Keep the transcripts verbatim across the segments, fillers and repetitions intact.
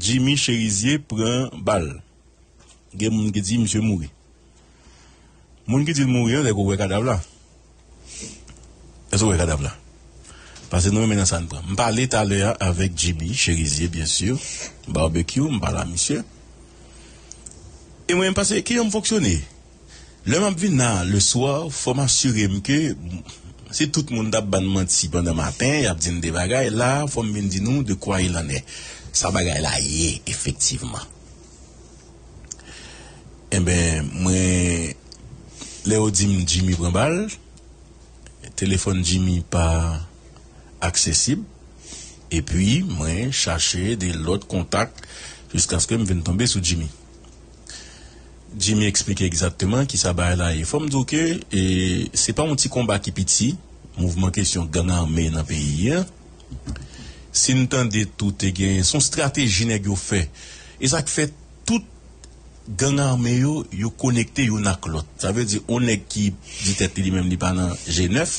Jimmy Chérizier pran bal. Gen moun ki di misye mouri. Moun ki di l mouri an, lè ou wè kadav la. Èske ou wè kadav la? Paske nou renmen nan sa n pran. M pale talè a avèk Jimmy Chérizier, byen si. Barbecue, m pale a misye. E mwen, m pase, kijan m fonksyone? Lè m ap vin la, le soir, fò m asire m ke si tout moun t ap ban m manti pandan maten, y ap di n de bagay, la, fò m vin di nou de quoi il en est. Sa bagay la ye, efektivman. Enben, mwen, lè yo di m Jimmy pran bal, telefòn Jimmy pa aksesib, epi mwen chache de lòt kontak jiskaske m vin tonbe sou Jimmy. Jimmy eksplike egzakteman kisa bagay la ye. Fò m di w ke, e, se pa yon ti konba ki piti, mouvman kesyon gang ame nan peyi a. Si n tande tou te gen, se yon estrateji nèg yo fè. E sa k fè tout gang ame yo, yo konekte youn ak lòt. Sa vle di, yon nèg ki di tèt li, li menm, li pa nan G nèf,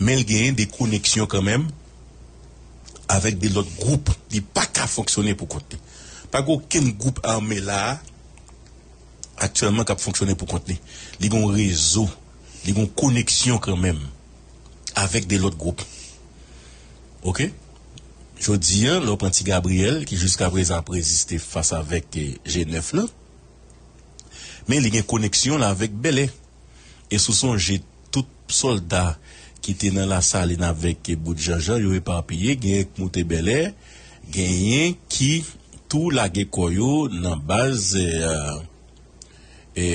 men l genyen de koneksyon kanmenm avèk de lòt gwoup. Li pa ka fonksyone pou kont li. Pa gen okenn gwoup ame la a, aktyèlman k ap fonksyone pou kont li. Li gen yon rezo, li gen yon koneksyon kanmenm avèk de lòt gwoup. Oke? Jodi a, lè w pran Ti Gabriel, ki jiskaprezan ap reziste fas avèk, eh, G nèf la, men li gen koneksyon l avèk Bèlè. E si w sonje, tout sòlda ki te nan Lasalin avèk Bout Janjan, yo epapiye, genyen k moute Bèlè, genyen ki tou lage kò yo nan baz, e, e,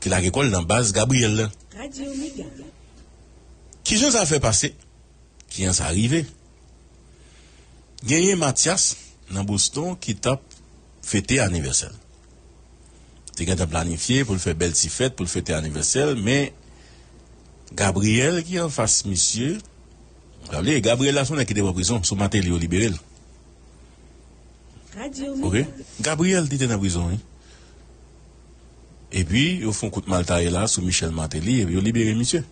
ki lage kò l nan baz Gabriel la. Kijan sa fè pase? Kijan sa rive? Genyen Mathias nan Boston ki t ap fete anivèsè l. Te gentan planifye pou l fè bèl ti fèt, pou l fete anivèsè l, men Gabriel ki anfas misye, w ap li, Gabriel la se yon nèg ki te pran prizon, sou Martelly yo libere l. Oke? Gabriel li te nan prizon, wi. Epi, yo fè yon kout maltaye la sou Michel Martelly, epi yo libere misye.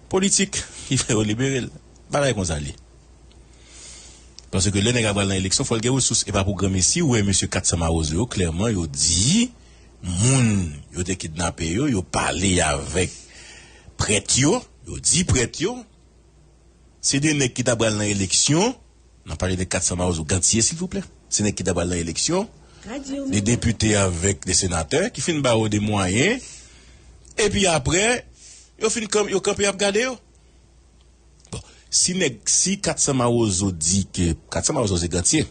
Politik ki fè yo libere l. Bagay konsa l ye. Paske lè nèg la pral nan eleksyon, fò l gen resous. E pa pou granmesi, ou wè mesye kat san mawozo yo, klèman, yo di moun yo te kidnape yo, yo pale avèk prèt yo, yo di prèt yo, se de nèg ki ta pral nan eleksyon, n ap pale de kat san mawozo, Gantye, silvouplè. Se nèg ki ta pral nan eleksyon, de depite avèk de senatè, ki fin ba yo de mwayen, epi apre, yo fin kan-, yo kanpe ap gade yo. Bon, si nèg, si kat san mawozo di ke, kat san mawozo se Gantye,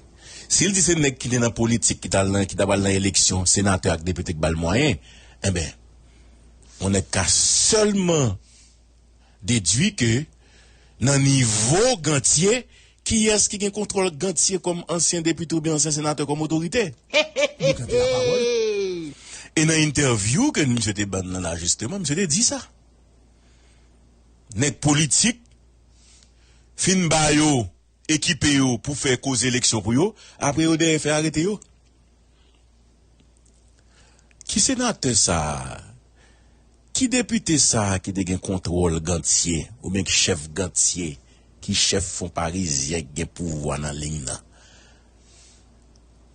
si l di se nèg ki te nan politik, ki t al nan, ki ta pral nan eleksyon, senatè ak depite k ba l mwayen, enben, yon nèg ka sèlman dedui ke nan nivo Gantye, kiyès ki gen kontwòl Gantye kòm ansyen depite oubyen ansyen senatè kòm otorite? E nan entèvyou ke misye te ban nan la, jisteman, misye te di sa. Nèg politik fin ba yo, ekipe yo pou fè koze eleksyon pou yo, apre yo dèyè fè arete yo. Ki senatè sa a? Ki depite sa a ki te gen kontwòl Gantye, oubyen ki chèf Gantye, ki chèf Fon Parizyen ki gen pouvwa nan liy nan?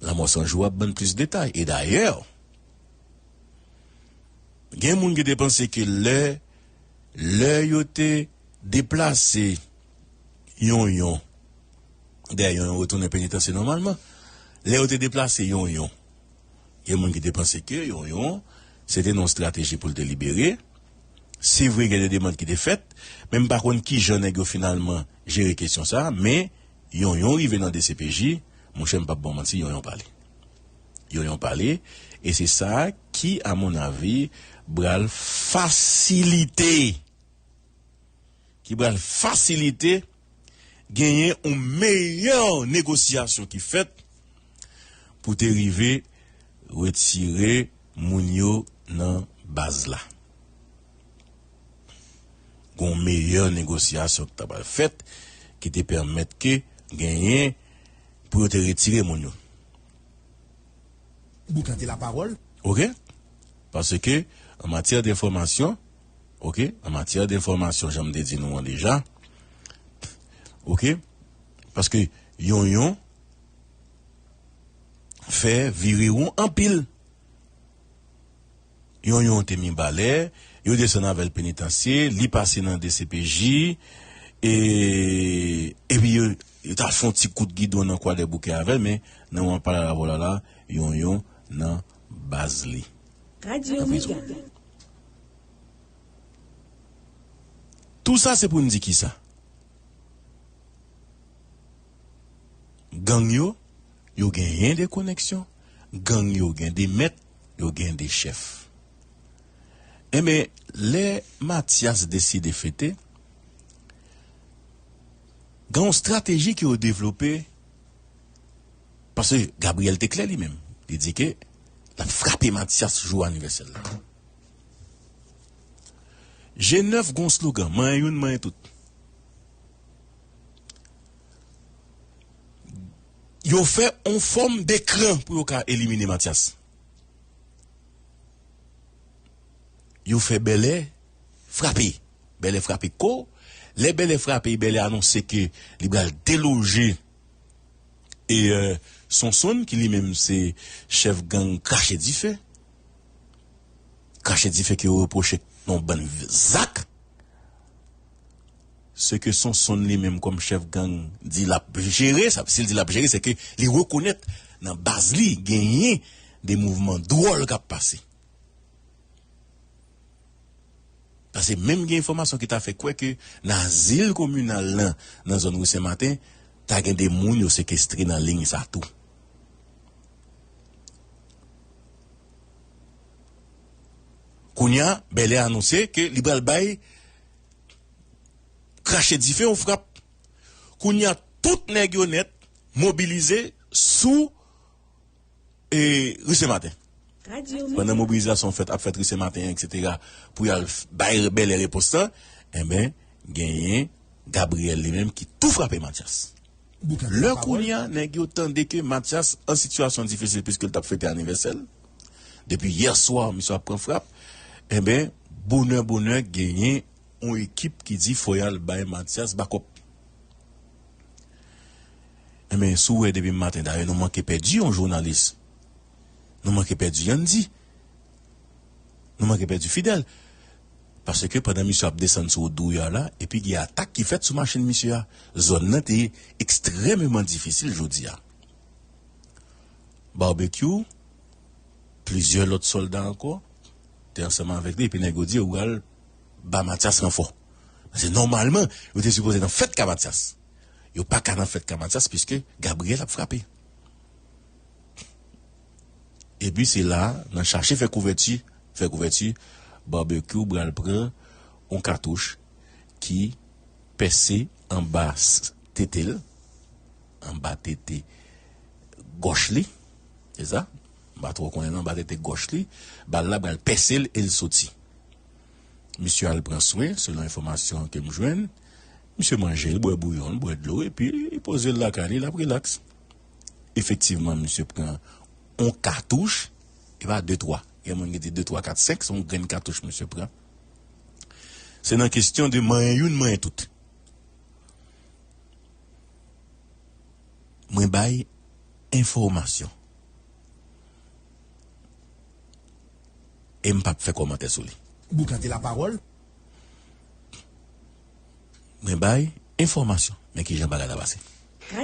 Lanmò San Jou ap ban n plis detay. E dayè, gen moun ki te panse ke lè, lè yo te deplase Yonyon, dayè Yonyon retounen penitansye nòmalman, lè yo te deplase Yonyon, gen moun ki te panse ke Yonyon, se te nan yon estrateji pou l te libere. Se vre, gen de demann ki te fèt, men m pa konn kijan nèg yo finalman jere kesyon sa a, men Yonyon rive nan D C P J, monchè, m p ap ba w manti, Yonyon pale. Yonyon pale, e se sa ki, a mon avi, pral fasilite, ki pral fasilite genyen yon meyè negosyasyon ki fèt pou te rive retire moun yo nan baz la. Gon meyè negosyasyon ki ta pral fèt, ki te pèmèt ke genyen pou yo te retire moun yo. Boukante lapawòl. Oke? Paske, an matyè de enfòmasyon, oke? An matyè de enfòmasyon, jan m te di nou an deja, oke? Paske, Yonyon, fè vire won anpil. Yonyon te mi balè, yo desann avè l penitansye, li pase nan D C P J, e, epi yo, yo t al fè yon ti kout gidon nan Kwadèboukè avè l, men nan moman pale avè w la la, Yonyon nan baz li. Radyo Mega. Tou sa se pou n di kisa? Gang yo, yo genyen de koneksyon, gang yo gen de mèt, yo gen de chèf. Enben, lè Mathias deside fete, gen yon estrateji ke yo devlope, paske Gabriel te klè li menm. Li di ke l ap frape Mathias jou anivèsè l la. G nèf gon slogan, manyen youn, manyen tout. Yo fè on fòm dekran pou yo ka elimine Mathias. Yo fè Bèlè frape. Bèlè frape ko. Lè Bèlè frape, Bèlè anonse ke li pral deloje e, euh, Sonsonn, ki li menm se chèf gang Krache Dife. Krache Dife ke yo repwoche yon bann zak. Se ke Sonsonn li menm kòm chèf gang di l ap jere, sa, si l di l ap jere, se ke li rekonèt nan baz li genyen de mouvman dwòl k ap pase. Paske menm gen enfòmasyon ki ta fè kwè ke nan azil kominal lan, nan zòn Ri Sen Maten, ta gen de moun yo sekestre nan liy sa tou. Kounye a, Bèlè anonse ke li pral bay Krache Dife yon frap. Kounye a, tout nèg yo nèt mobilize sou e, Ri Sen Maten. Radyo Mega. Pandan mobilizasyon fèt, ap fèt Ri Sen Maten, etsetera, pou y al f-, bay Bèlè repons lan, enben, genyen Gabriel li menm ki tou frape Mathias. Lè kounye a, nèg yo tande ke Mathias an sitiyasyon difisil piske l t ap fete anivèsè l, depi yè swa, misye ap pran frap, enben, bonè, bonè, genyen yon ekip ki di fò y al bay Mathias bakòp. Enben, si w wè depi maten, dayè, nou manke pèdi yon jounalis. Nou manke pèdi Yandi. Nou manke pèdi Fidèl. Paske pandan misye ap desann sou wout Drouillard la, epi gen atak ki fèt sou machin misye a. Zòn nan te ekstrèmeman difisil jodi a. Barbecue, plizyè lòt sòlda ankò te ansanm avèk li, epi nèg yo di yo pral ba Mathias ranfò. Paske nòmalman, yo te sipoze nan fèt ka Mathias. Yo pa ka nan fèt ka Mathias, piske Gabriel ap frape. Epi se la, nan chache fè kouvèti, fè kouvèti, Barbecue pral pran yon katouch ki pèse anba s-, tete l, anba tete gòch li, se sa? M pa twò konnen non, anba tete gòch li, bal la pral pèse l e l soti. Misye al pran swen, selon enfòmasyon ke m jwenn. Misye manje, l bwè bouyon, l bwè dlo, epi li poze l lakay li, l ap rilaks. Efektivman, misye pran yon katouch, e pa de, twa. Gen moun ki di de, twa, kat, senk, se yon grenn katouch misye pran. Se nan kesyon de manyen youn, manyen tout. Mwen bay enfòmasyon. E m p ap fè kòmantè sou li. Boukante lapawòl. Mwen bay enfòmasyon. Men kijan bagay la pase.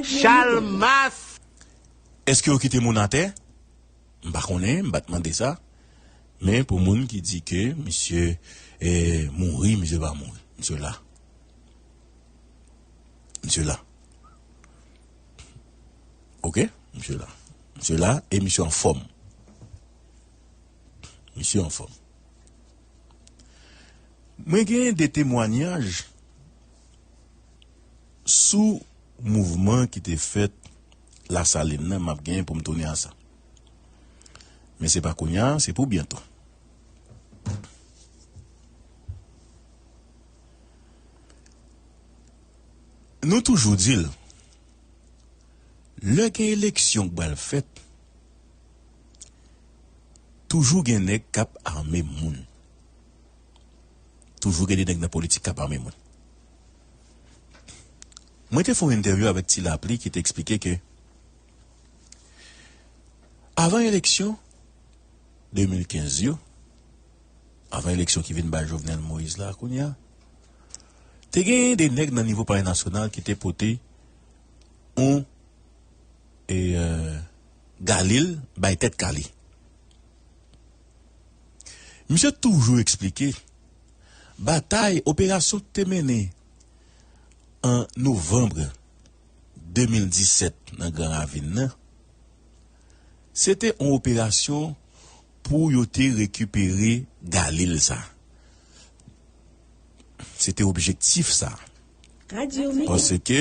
Chalmas! Èske yo kite moun atè? M pa konnen, m pa t mande sa. Men pou moun ki di ke misye, eh, mouri, misye pa mouri. Misye la. Misye la. Oke? Misye la. Misye la e misye anfòm. Misye anfòm. Mwen genyen de temwanyaj sou mouvman ki te fèt Lasalin nan, m ap genyen pou m tounen a sa. Men se pa kounye a, se pou byento. Nou toujou di l, lè gen eleksyon k pral fèt, toujou gen nèg k ap ame moun. Toujou gen de nèg nan politik k ap ame moun. Mwen te fè yon entèvyou avèk Ti Lapli ki te eksplike ke Avan eleksyon de mil kenz yo, avan eleksyon ki vin bay Jovenel Moïse la kounye a, te genyen de nèg nan nivo Palè Nasyonal ki te pote yon, e, e, galil bay Tèt Kale. Misye toujou eksplike batay, operasyon ki te mennen an novanm de mil disèt nan Gran Ravin nan, se te yon operasyon pou yo te rekipere galil sa. Se te objektif sa. Paske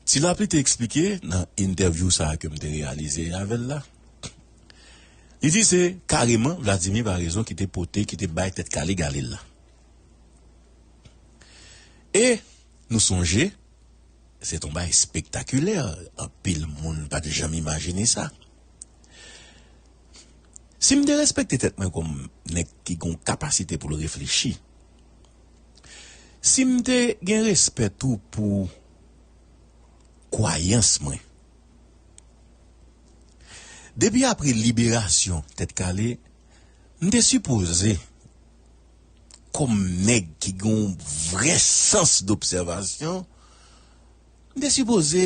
Ti Lapli te eksplike nan entèvyou sa ke m te reyalize avè l la, li di se kareman Vladimir Paraison ki te pote, ki te bay Tèt Kale galil la. E nou sonje, se te yon bagay espektakilè, anpil moun pa t janm imajine sa. Si m te respekte tèt mwen kòm nèg ki gen yon kapasite pou l reflechi, si m te gen respè tou pou kwayans mwen, depi apre liberasyon Tèt Kale, m te sipoze, kòm nèg ki gen yon vrè sans d'observation, m te sipoze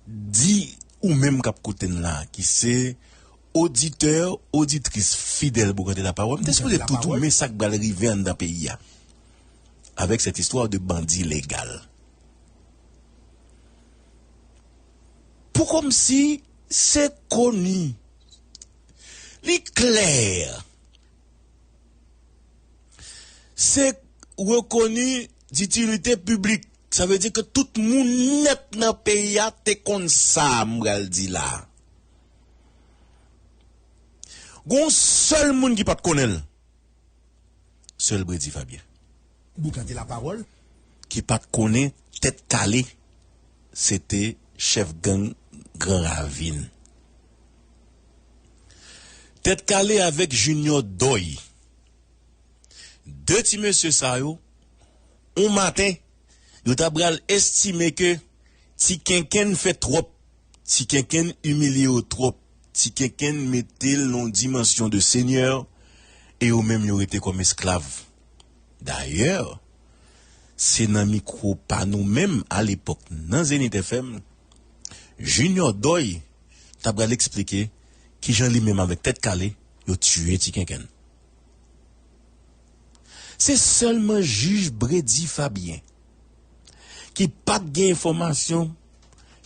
di ou menm k ap koute n la, ki se oditè, oditris fidèl Boukante Lapawòl, m te sipoze tou toumen sa k pral rive anndan peyi a avèk cette histoire de bandit légal. Pou kòmsi se koni, li klè, se rekoni ditilite piblik. Sa vle di ke tout moun nèt nan peyi a te konn sa m pral di la. Gon sèl moun ki pa t konnen l, sèl Bredy Fabien. Boukante Lapawòl. Ki pa t konnen Tèt Kale se te chèf gang Gran Ravin. Tèt Kale avèk Junior Doy. De ti mesye sa yo, yon maten, yo ta pral estime ke Ti Kenkenn fè twòp, Ti Kenkenn imilye yo twòp, Ti Kenkenn mete l nan yon dimansyon de senyè, e yo menm yo rete kòm esklav. Dayè, se nan mikwo pa nou menm, alepòk, nan Zenith F M, Junior Doy ta pral eksplike kijan li menm avèk Tèt Kale, yo tiye Ti Kenkenn. Se sèlman jij Bredy Fabien ki pa t gen enfòmasyon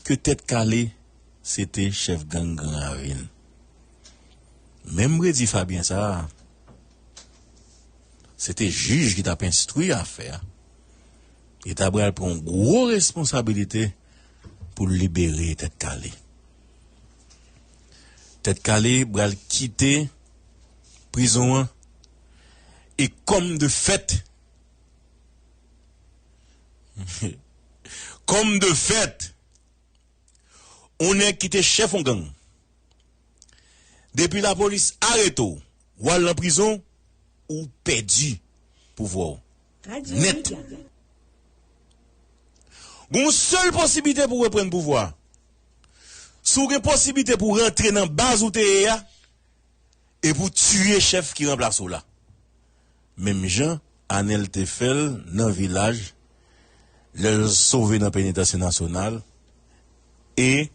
ke Tèt Kale se te chèf gang Gran Ravin. Menm Bredy Fabien sa a, se te jij ki t ap enstwi afè a. Li ta pral pran yon gwo responsabilite pou l libere Tèt Kale. Tèt Kale pral kite prizon an. E kòm de fèt, kòm de fèt, yon nèg ki te chèf yon gang, depi lapolis arete w, w al nan prizon, ou pèdi pouvwa w nèt. Gon sèl posiblite pou w reprann pouvwa. Si w gen posiblite pou w rantre nan baz ou te ye a, e pou w tiye chèf ki ranplase w la. Menm jan Anèl te fè l nan Vilaj, lè l sove nan Penitansye Nasyonal, e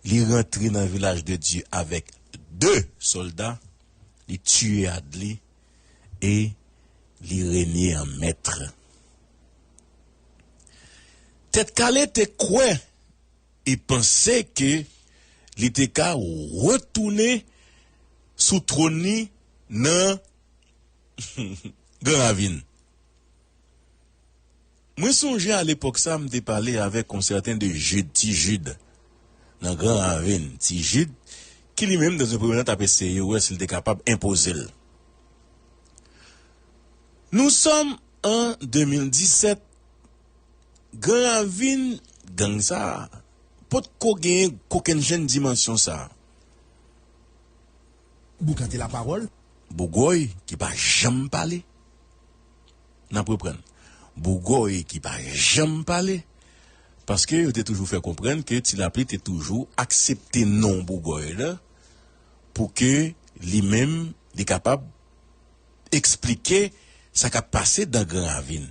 li rantre nan Vilaj de Dye avèk de sòlda, li tiye Adli, e li renye an mèt. Tèt Kale te kwè e panse ke li te ka retounen sou twòn li nan Gran Ravin. Mwen sonje alepòk sa, m te pale avèk yon sèten de Jid, Ti Jid, nan Gran Ravin. Ti Jid, ki li menm, dans un premier temps, t ap eseye wè si l te kapab enpoze l. Nous sommes en de mil disèt, Gran Ravin, gang sa a potko genyen kokenn jenn dimansyon sa a. Boukante Lapawòl. Bougòy ki pa janm pale. N ap reprann. Bougòy ki pa janm pale. Paske yo te toujou fè konprann ke Ti Lapli te toujou aksepte non Bougòy la. pou ke li menm, li kapab eksplike sa k ap pase dan Gran Ravin.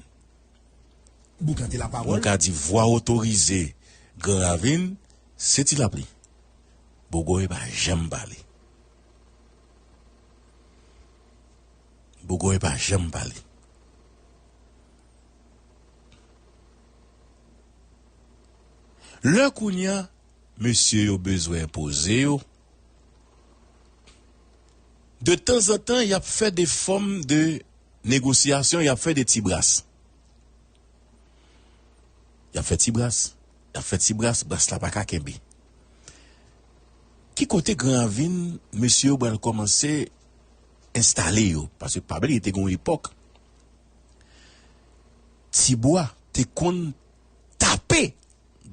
Boukante lapawòl. Nou ka di vwa otorize Gran Ravin, se Ti Lapli. Bougòy pa janm pale. Bougòy pa janm pale. Lè kounye a, mesye yo bezwen poze yo, de tanzantan, y ap fè de fòm de negosyasyon, y ap fè de ti bras. Y ap fè ti bras. Y ap fè ti bras, bras la pa ka kenbe. Ki kote Gran Ravin, mesye yo pral kòmanse enstale yo? Paske pa bliye, te gen yon epòk, Tibwa te konn tape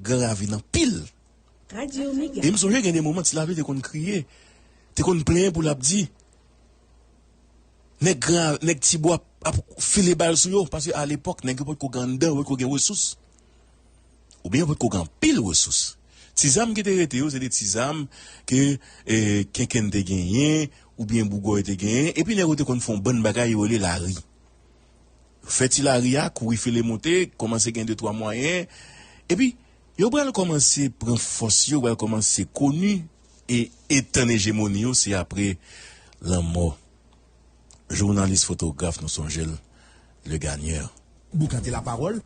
Gran Ravin anpil. E m sonje gen de moman Ti Lapli te konn kriye, te konn plenyen pou l ap di, nèg Gran, nèg Tibwa ap file bal sou yo, paske alepòk, nèg yo potko gen anndan, yo potko gen resous. Oubyen yo potko gen anpil resous. Ti zam ki te rete yo, se de ti zam ke, eh, Kenkenn te genyen, oubyen Bougòy te genyen, epi nèg yo te konn fè yon bann bagay yo rele lari. Fè ti lari a, kouri file monte, kòmanse gen de twa mwayen. Epi, yo pral kòmanse pran fòs yo, pral kòmanse koni e etann ejemoni yo, se apre lanmò jounalis fotograf nou sonje l, Le Gagneur. Boukante lapawòl.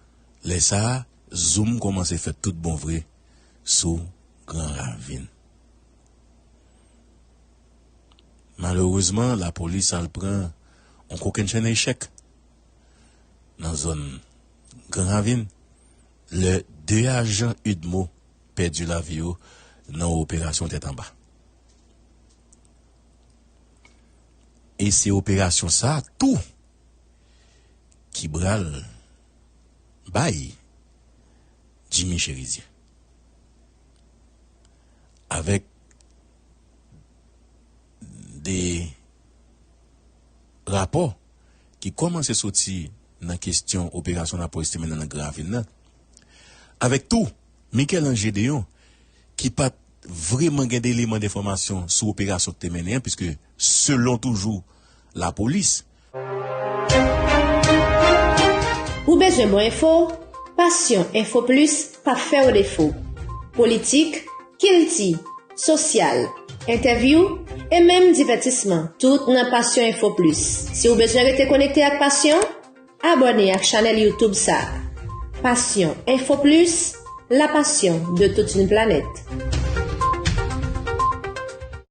Lè sa a, zoom kòmanse fèt tout bon vre sou Gran Ravin. Malerezman, lapolis al pran yon kokennchenn echèk nan zòn Gran Ravin, lè de ajan UDMO pèdi lavi yo nan yon operasyon tèt anba. E se operasyon sa a tou ki pral bay Jimmy Chérizier. Avèk de rapò ki kòmanse soti nan kesyon operasyon lapolis te mennen nan Gran Ravin nan. Avèk tou, Michel-Ange Déon, ki pa t vrèman gen de eleman enfòmasyon sou operasyon ki te mennen an, piske selon toujou lapolis, Ou bezwen bon enfo? Passion Info Plus p ap fè w defo. Politik, kilti, sosyal, entèvyou, e menm divètisman, tout nan Passion Info Plus. Si w bezwen rete konekte ak Passion, abòne ak chanèl YouTube sa. Passion Info Plus, la passion de toute une planète.